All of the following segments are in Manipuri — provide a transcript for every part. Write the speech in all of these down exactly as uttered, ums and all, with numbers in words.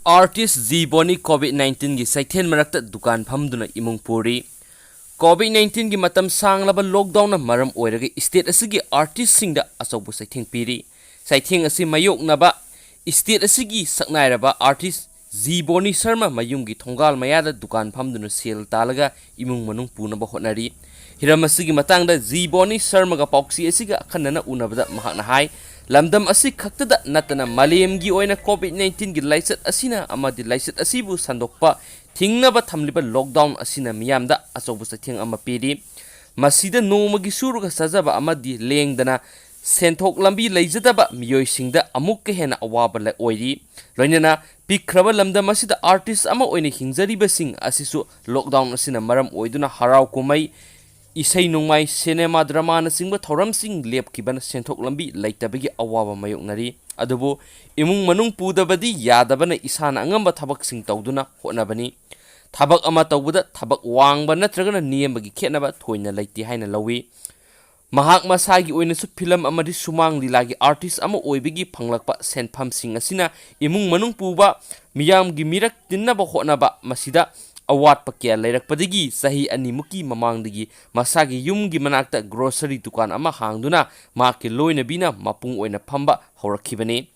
Artist ꯖꯤ ꯕꯣꯅꯤ COVID nineteen ꯒꯤ ꯆꯩꯊꯦꯡ ꯃꯔꯛꯇ ꯗꯨꯀꯥꯟ ꯐꯝꯗꯨꯅ ꯏꯃꯨꯡ ꯄꯨꯔꯤ꯫ COVID nineteen ꯒꯤ ꯃꯇꯝ ꯁꯥꯡꯂꯕ lockdown ꯅ ꯃꯔꯝ ꯑꯣꯏꯔꯒ state ꯑꯁꯤꯒꯤ artist ꯁꯤꯡꯗ ꯑꯆꯧꯕ ꯆꯩꯊꯦꯡ ꯄꯤꯔꯤ꯫ ꯆꯩꯊꯦꯡ ꯑꯁꯤ ꯃꯥꯌꯣꯛꯅꯕ state ꯑꯁꯤꯒꯤ ꯁꯛꯅꯥꯏꯔꯕ artist ꯖꯤ ꯕꯣꯅꯤ ꯁꯔꯃ ꯃꯌꯨꯝꯒꯤ ꯊꯣꯡꯒꯥꯜ ꯃꯌꯥꯗ ꯗꯨꯀꯥꯟ ꯐꯝꯗꯨꯅ ꯁꯦꯜ ꯇꯥꯜꯂꯒ ꯏꯃꯨꯡ ꯃꯅꯨꯡ ꯄꯨꯅꯕ ꯍꯣꯠꯅꯔꯤ꯫ ꯍꯤꯔꯝ ꯑꯁꯤꯒꯤ ꯃꯇꯥꯡꯗ ꯖꯤ ꯕꯣꯅꯤ ꯁꯔꯃꯒ ꯄꯥꯎꯆꯦ ꯑꯁꯤꯒ ꯑꯈꯟꯅꯅ ꯎꯅꯕꯗ ꯃꯍꯥꯛꯅ ꯍꯥꯏ, ꯂꯝꯗꯝ ꯑꯁꯤ ꯈꯛꯇꯗ ꯅꯠꯇꯅ ꯃꯥꯂꯦꯝꯒꯤ ꯑꯣꯏꯅ COVID nineteen ꯒꯤ ꯂꯥꯏꯆꯠ ꯑꯁꯤꯅ ꯑꯃꯗꯤ ꯂꯥꯏꯆꯠ ꯑꯁꯤꯕꯨ ꯁꯟꯗꯣꯛꯄ ꯊꯤꯡꯅꯕ ꯊꯝꯂꯤꯕ lockdown ꯑꯁꯤꯅ ꯃꯤꯌꯥꯝꯗ ꯑꯆꯧꯕ ꯆꯩꯊꯦꯡ ꯑꯃ ꯄꯤꯔꯤ꯫ ꯃꯁꯤꯗ ꯅꯣꯡꯃꯒꯤ ꯁꯨꯔꯒ ꯆꯥꯖꯕ ꯑꯃꯗꯤ ꯂꯦꯡꯗꯅ ꯁꯦꯟꯊꯣꯛ ꯂꯝꯕꯤ ꯂꯩꯖꯗꯕ ꯃꯤꯑꯣꯏꯁꯤꯡꯗ ꯑꯃꯨꯛꯀ ꯍꯦꯟꯅ ꯑꯋꯥꯕ ꯂ-, ꯑꯣꯏꯔꯤ꯫ ꯂꯣꯏꯅꯅ ꯄꯤꯛꯈ꯭ꯔꯕ ꯂꯝꯗꯝ ꯑꯁꯤꯗ artist ꯑꯃ ꯑꯣꯏꯅ ꯍꯤꯡꯖꯔꯤꯕꯁꯤꯡ ꯑꯁꯤꯁꯨ lockdown ꯑꯁꯤꯅ ꯃꯔꯝ ꯑꯣꯏꯗꯨꯅ ꯍꯔꯥꯎ ꯀꯨꯝꯍꯩ, ꯏꯁꯩ ꯅꯣꯡꯃꯥꯏ, cinema, drama ꯅꯆꯤꯡꯕ ꯊꯧꯔꯝꯁꯤꯡ ꯂꯦꯞꯈꯤꯕꯅ ꯁꯦꯟꯊꯣꯛ ꯂꯝꯕꯤ ꯂꯩꯇꯕꯒꯤ ꯑꯋꯥꯕ ꯃꯥꯌꯣꯛꯅꯔꯤ꯫ ꯑꯗꯨꯕꯨ ꯏꯃꯨꯡ ꯃꯅꯨꯡ ꯄꯨꯗꯕꯗꯤ ꯌꯥꯗꯕꯅ ꯏꯁꯥꯅ ꯑꯉꯝꯕ ꯊꯕꯛꯁꯤꯡ ꯇꯧꯗꯨꯅ ꯍꯣꯠꯅꯕꯅꯤ꯫ ꯊꯕꯛ ꯑꯃ ꯇꯧꯕꯗ ꯊꯕꯛ ꯋꯥꯡꯕ ꯅꯠꯇ꯭ꯔꯒꯅ ꯅꯦꯝꯕꯒꯤ ꯈꯦꯠꯅꯕ ꯊꯣꯏꯅ ꯂꯩꯇꯦ ꯍꯥꯏꯅ ꯂꯧꯏ꯫ ꯃꯍꯥꯛ ꯃꯁꯥꯒꯤ ꯑꯣꯏꯅꯁꯨ ꯐꯤꯂꯝ ꯑꯃꯗꯤ ꯁꯨꯃꯥꯡ ꯂꯤꯂꯥꯒꯤ artist ꯑꯃ ꯑꯣꯏꯕꯒꯤ ꯐꯪꯂꯛꯄ ꯁꯦꯟꯐꯝꯁꯤꯡ ꯑꯁꯤꯅ ꯏꯃꯨꯡ ꯃꯅꯨꯡ ꯄꯨꯕ, ꯃꯤꯌꯥꯝꯒꯤ ꯃꯤꯔꯛ ꯇꯤꯟꯅꯕ ꯍꯣꯠꯅꯕ, ꯃꯁꯤꯗ ꯑꯋꯥꯠꯄ ꯀꯌꯥ ꯂꯩꯔꯛꯄꯗꯒꯤ ꯆꯍꯤ ꯑꯅꯤꯃꯨꯛꯀꯤ ꯃꯃꯥꯡꯗꯒꯤ ꯃꯁꯥꯒꯤ ꯌꯨꯝꯒꯤ ꯃꯅꯥꯛꯇ grocery ꯗꯨꯀꯥꯟ ꯑꯃ ꯍꯥꯡꯗꯨꯅ ꯃꯍꯥꯛꯀꯤ ꯂꯣꯏꯅꯕꯤꯅ ꯃꯄꯨꯡ ꯑꯣꯏꯅ ꯐꯝꯕ ꯍꯧꯔꯛꯈꯤꯕꯅꯤ꯫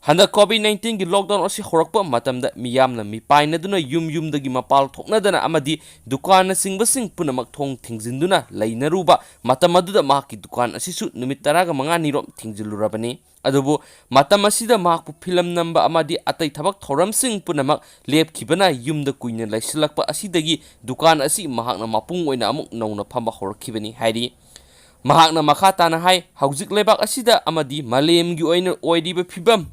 ꯍꯟꯗꯛ COVID nineteen ꯒꯤ lockdown ꯑꯁꯤ ꯍꯧꯔꯛꯄ ꯃꯇꯝꯗ ꯃꯤꯌꯥꯝꯅ ꯃꯤꯄꯥꯏꯅꯗꯨꯅ ꯌꯨꯝ ꯌꯨꯝꯗꯒꯤ ꯃꯄꯥꯜ ꯊꯣꯛꯅꯗꯅ ꯑꯃꯗꯤ ꯗꯨꯀꯥꯟꯅꯆꯤꯡꯕꯁꯤꯡ ꯄꯨꯝꯅꯃꯛ ꯊꯣꯡ ꯊꯤꯡꯖꯤꯟꯗꯨꯅ ꯂꯩꯅꯔꯨꯕ ꯃꯇꯝ ꯑꯗꯨꯗ ꯃꯍꯥꯛꯀꯤ ꯗꯨꯀꯥꯟ ꯑꯁꯤꯁꯨ ꯅꯨꯃꯤꯠ ꯇꯔꯥꯒ ꯃꯉꯥꯅꯤꯔꯣꯝ ꯊꯤꯡꯖꯤꯜꯂꯨꯔꯕꯅꯤ꯫ ꯑꯗꯨꯕꯨ ꯃꯇꯝ ꯑꯁꯤꯗ ꯃꯍꯥꯛꯄꯨ ꯐꯤꯂꯝ ꯅꯝꯕ ꯑꯃꯗꯤ ꯑꯇꯩ ꯊꯕꯛ ꯊꯧꯔꯝꯁꯤꯡ ꯄꯨꯝꯅꯃꯛ ꯂꯦꯞꯈꯤꯕꯅ ꯌꯨꯝꯗ ꯀꯨꯏꯅ ꯂꯩꯁꯤꯜꯂꯛꯄ ꯑꯁꯤꯗꯒꯤ ꯗꯨꯀꯥꯟ ꯑꯁꯤ ꯃꯍꯥꯛꯅ ꯃꯄꯨꯡ ꯑꯣꯏꯅ ꯑꯃꯨꯛ ꯅꯧꯅ ꯐꯝꯕ ꯍꯧꯔꯛꯈꯤꯕꯅꯤ ꯍꯥꯏꯔꯤ꯫ ꯃꯍꯥꯛꯅ ꯃꯈꯥ ꯇꯥꯅ ꯍꯥꯏ, ꯍꯧꯖꯤꯛ ꯂꯩꯕꯥꯛ ꯑꯁꯤꯗ ꯑꯃꯗꯤ ꯃꯥꯂꯦꯝꯒꯤ ꯑꯣꯏꯅ ꯑꯣꯏꯔꯤꯕ ꯐꯤꯕꯝ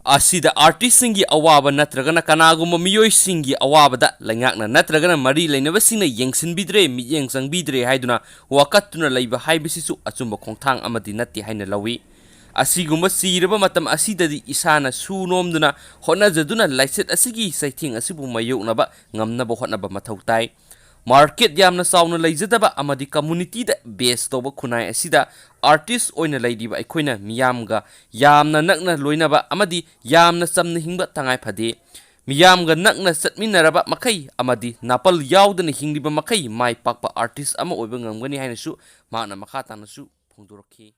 ꯑꯁꯤꯗ artist ꯁꯤꯡꯒꯤ ꯑꯋꯥꯕ ꯅꯠꯇ꯭ꯔꯒꯅ ꯀꯅꯥꯒꯨꯝꯕ ꯃꯤꯑꯣꯏꯁꯤꯡꯒꯤ ꯑꯋꯥꯕꯗ ꯂꯩꯉꯥꯛꯅ ꯅꯠꯇ꯭ꯔꯒꯅ ꯃꯔꯤ ꯂꯩꯅꯕꯁꯤꯡꯅ ꯌꯦꯡꯁꯤꯟꯕꯤꯗ꯭ꯔꯦ, ꯃꯤꯠꯌꯦꯡ ꯆꯪꯕꯤꯗ꯭ꯔꯦ ꯍꯥꯏꯗꯨꯅ ꯋꯥꯀꯠꯇꯨꯅ ꯂꯩꯕ ꯍꯥꯏꯕꯁꯤꯁꯨ ꯑꯆꯨꯝꯕ ꯈꯣꯡꯊꯥꯡ ꯑꯃꯗꯤ ꯅꯠꯇꯦ ꯍꯥꯏꯅ ꯂꯧꯏ꯫ ꯑꯁꯤꯒꯨꯝꯕ ꯆꯤꯔꯕ ꯃꯇꯝ ꯑꯁꯤꯗꯗꯤ ꯏꯁꯥꯅ ꯁꯨ ꯅꯣꯝꯗꯨꯅ ꯍꯣꯠꯅꯖꯗꯨꯅ ꯂꯥꯏꯆꯠ ꯑꯁꯤꯒꯤ ꯆꯩꯊꯦꯡ ꯑꯁꯤꯕꯨ ꯃꯥꯌꯣꯛꯅꯕ ꯉꯝꯅꯕ ꯍꯣꯠꯅꯕ ꯃꯊꯧ ꯇꯥꯏ꯫ ꯃꯥꯔꯀꯦꯠ ꯌꯥꯝꯅ ꯆꯥꯎꯅ ꯂꯩꯖꯗꯕ ꯑꯃꯗꯤ ꯀꯝꯃꯨꯅꯤꯇꯤꯗ ꯕꯦꯁ ꯇꯧꯕ ꯈꯨꯟꯅꯥꯏ ꯑꯁꯤꯗ ꯑꯥꯔꯇꯤꯁ ꯑꯣꯏꯅ ꯂꯩꯔꯤꯕ ꯑꯩꯈꯣꯏꯅ ꯃꯤꯌꯥꯝꯒ ꯌꯥꯝꯅ ꯅꯛꯅ ꯂꯣꯏꯅꯕ ꯑꯃꯗꯤ ꯌꯥꯝꯅ ꯆꯝꯅ ꯍꯤꯡꯕ ꯇꯉꯥꯏ ꯐꯗꯦ꯫ ꯃꯤꯌꯥꯝꯒ ꯅꯛꯅ ꯆꯠꯃꯤꯟꯅꯔꯕ ꯃꯈꯩ ꯑꯃꯗꯤ ꯅꯥꯄꯜ ꯌꯥꯎꯗꯅ ꯍꯤꯡꯂꯤꯕ ꯃꯈꯩ ꯃꯥꯏ ꯄꯥꯛꯄ ꯑꯥꯔꯇꯤꯁ ꯑꯃ ꯑꯣꯏꯕ ꯉꯝꯒꯅꯤ ꯍꯥꯏꯅꯁꯨ ꯃꯍꯥꯛꯅ ꯃꯈꯥ ꯇꯥꯅꯁꯨ ꯐꯣꯡꯗꯣꯔꯛꯈꯤ꯫